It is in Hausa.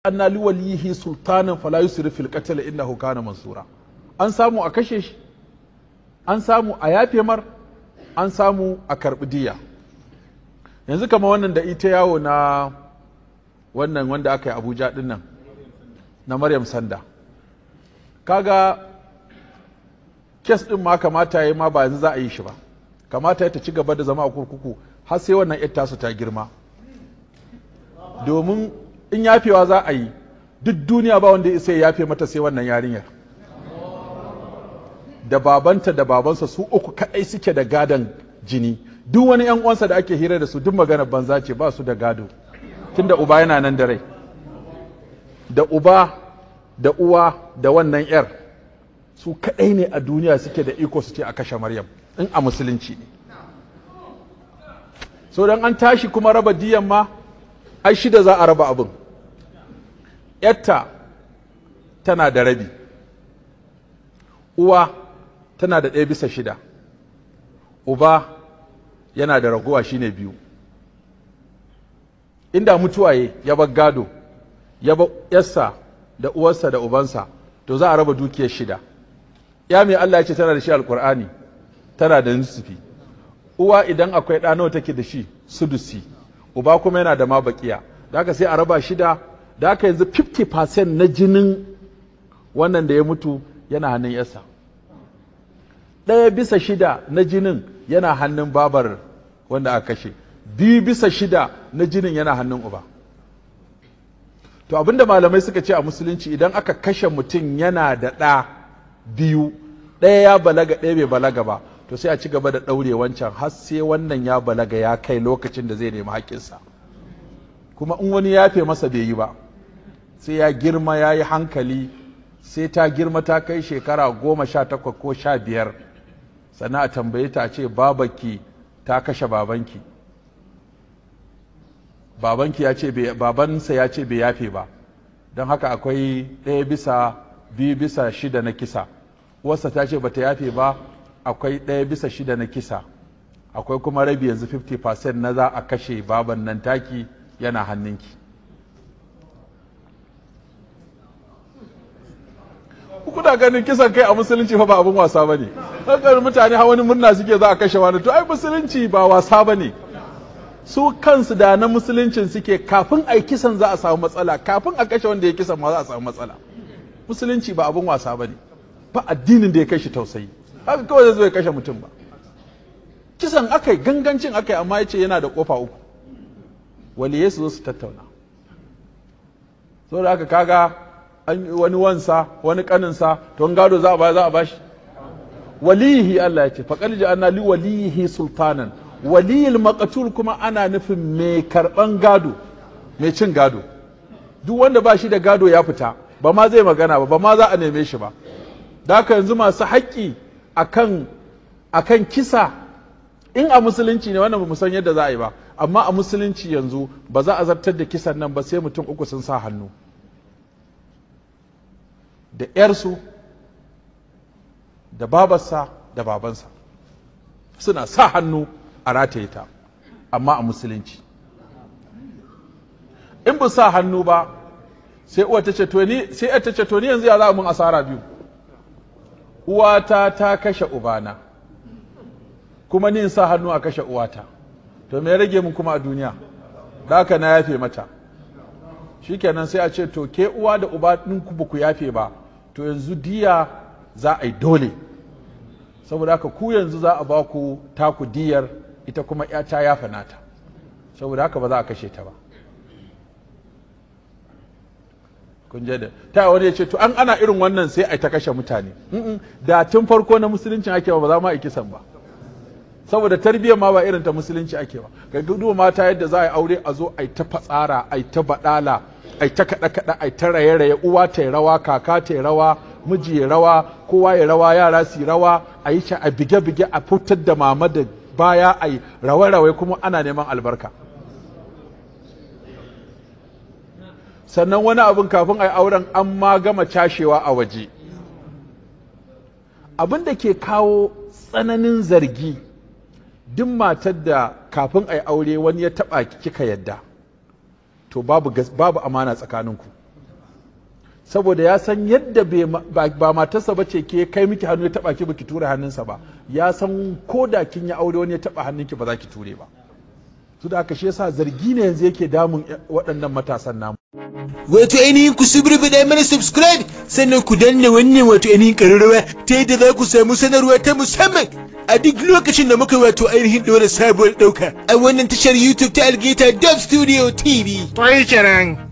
ja'alna li walihi sultanan fala yusrif fil qatl innahu kana mansura. An samu a kashe shi, an samu a yafe mar, an samu a karbi diya. Yanzu kama wannan da ita yawo na wannan wanda aka yi Abuja din nan na Maryam Sanda, kaga kes din ma kamata yayi ma ba yanzu za a yi shi ba, kamata ya ta ci gaba da zama a kurkuku har sai wannan yar tasu ta girma. Domin in yafewa za a yi, duk duniya ba wanda ya isa ya yafe mata sai wannan yarinyar. Da babanta da babansa su uku kadai suke da gadon jini. Duk wani yan uwansa da ake hira da su duk magana banza ce, ba su da gado tunda uba yana nan da rai. Da uba da uwa da wannan yar su kadai ne a duniya suke da iko su ce a kashe Maryam in a musulunci ne. So dan an tashi kuma raba diyan ma ai shida za a raba abin. Yatta tana da rabi, uwa tana da 1/6, uba yana da raguwa shine 2. Inda mutuwaye ya bar gado ya bar yarsa da uwarsa da ubansa, to za a raba dukiyar 6. Ya mai Allah ya ce tana da shi alkur'ani, tana da nusufi. Uwa idan akwai ɗa nawa take da shi? Sudusi. Uba kuma yana da mabakiya. Da haka sai a raba 6. Da haka yanzu 50% na jinin wannan da ya mutu yana hannun yarsa. 1/6 na jinin yana hannun babar wanda aka kashe. 2/6 na jinin yana hannun uba. To abinda malamai suka ce a musulunci, idan aka kashe mutum yana da ɗa 2, ɗaya ya balaga ɗaya bai balaga ba, to sai a ci gaba da ɗaure wancan har sai wannan ya balaga ya kai lokacin da zai nemi haƙƙinsa. Kuma in wani ya yafe masa bai yi ba, sai ya girma ya yi hankali, sai ta girma ta kai shekara 18 ko 15, sannan a tambaye ta ce babanki ta kashe babanki, babanki ya ce babansa ya ce bai yafe ba, don haka akwai 1/2/6 na kisa. Uwarsa ta ce bata yafe ba, akwai 1/6 na kisa, akwai kuma rabi yanzu 50% na za a kashe baban nan taki yana hannunki. Kuna ganin kisan kai a musulunci fa ba abin wasa bane. Haka mutane ha wani murna suke za a kashe wani, to ai musulunci ba wasa bane. Su kansu da na musuluncin suke, kafin ai kisan za a samu matsala, kafin a kashe wanda ya kisan ma za a samu matsala. Musulunci ba abin wasa bane, ba addinin da ya kashe tausayi. Haka kawai zai zo ya kashe mutum ba. Kisan akai, gangancin akai, amma yace yana da kofa 3. Waliyai su zo su tattauna. Saboda haka kaga an wani wansa, wani kaninsa, to an gado za a ba, za a bashi. Walihi Allah ya ce faqad ja'alna li walihi sultanan. Waliyul maqtul kuma ana nufin mai karban gado, mai cin gado. Duk wanda ba shi da gado ya fita, ba ma zai magana ba, ba ma za a neme shi ba. Da haka yanzu masu haƙƙi akan kisa, in a musulunci ne wannan ba mu san yadda za a yi ba, amma a musulunci yanzu ba za a zartar da kisan nan ba sai mutum 3 sun sa hannu. Da ‘yarsu, da babarsa, da babansa suna sa hannu a rataye ta, amma a musulunci in ba sa hannu ba, sai uwa ta ce to ni, sai ‘yar ta ce to ni yanzu ya za mun asara 2. Uwata ta kashe ubana, kuma ni in sa hannu a kashe uwata, to me rage mun kuma a duniya? Da haka na yafe mata. Shikenan sai a ce to ke uwa da uba ɗin ku ba ku yafe ba, to yanzu diya za a yi dole. Saboda haka ku yanzu za a ba ku taku diyar, ita kuma ya ta yafe nata, saboda haka ba za a kashe ta ba. Kun je da ta wani ya ce to an ana irin wannan sai a ta kashe mutane. Da tun farko na musuluncin ake ba, ba za ma a kisan ba, saboda tarbiyyar ma ba irin ta musulunci ake ba. Ga duba mata yadda za a yi aure, a zo a yi ta fatsara, a yi ta badala, a yi ta kaɗe-kaɗe, a yi ta raye-raye, uwa ta yi rawa, kaka ta yi rawa, miji ya rawa, kowa ya rawa, yara su yi rawa, a yi a bige-bige, a fitar da mama da baya, a yi rawe-rawe, kuma ana neman albarka. Sannan wani abin kafin a yi auren an ma gama cashewa a waje. Abin da ke kawo tsananin zargi, duk matar da kafin a yi aure wani ya taɓa kika yadda, to babu amana tsakaninku. Saboda ya san yadda ba matarsa ba ce ke kai miki hannu ya taba ki baki ture hannunsa ba, ya san ko da kin yi aure wani ya taba hannunki ba za ki ture ba. Su da aka shi yasa zargi ne yanzu yake damun waɗannan matasan namu. Wato ainihin ku suburbuɗa mana subscribe, sannan ku danna wannan wato ainihin ƙararrawa ta yadda za ku samu sanarwa ta musamman a duk lokacin da muka wato ainihin ɗora sabuwar ɗauka a wannan tashar YouTube ta Algaita Dub Studio TV. To yi kenan.